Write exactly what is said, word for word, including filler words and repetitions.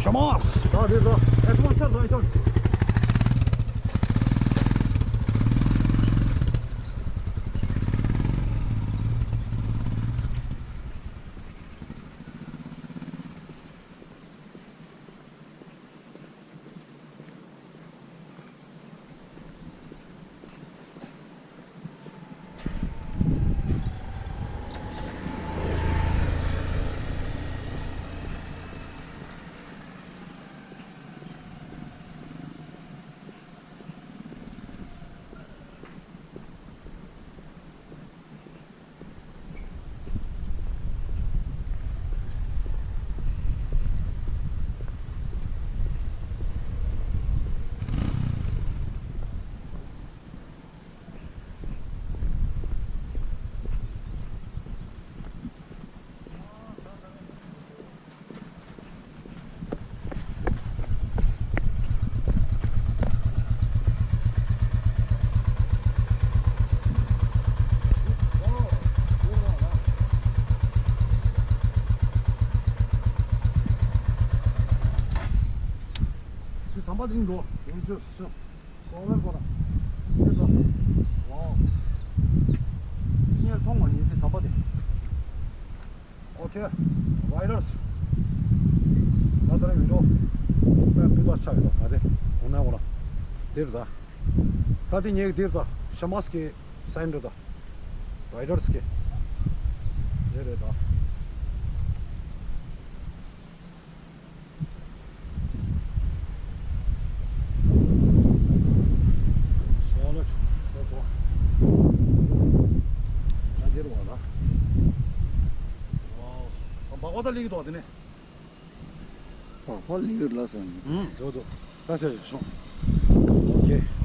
Come on! ད་རེད་ད། Adventure Riders. ཟམ་པ་དེ་འགྲོ། ཡོང་ཆོག་སོང་། སོང་བའི་སྐོར་ལ། དེ་ཚོ། ཝའོ། ངས་མཐོང་མ་མྱོང་དེ་ཟམ་པ་དེ། Okay, riders. ད་ལྟ་རེ་ཡོད་འགྲོ། ཨ་བི་ལ་ཆ་ཡོད་ད་ད་རེ། འོ་ན་འོ་ན། དེར་ད། ད་དེ་ངས་དེར་ད། ཤ་མ་སི་ཀི་སའིན་རེད་ད། riders་གི། དེ་རེད་ད། སོང་ལ། ད་འགྲོ། ད་འདིར་བ་ལ། ཝའོ། བག་པ་ད་ལིག་ཏོ་དེ་ནས། བག་པ་ལིག་ལ་སོང་ཡིན། ཨུམ། འགྲོ་འགྲོ། ད་ཟེར་སོང་། ཨོ་ཁེ།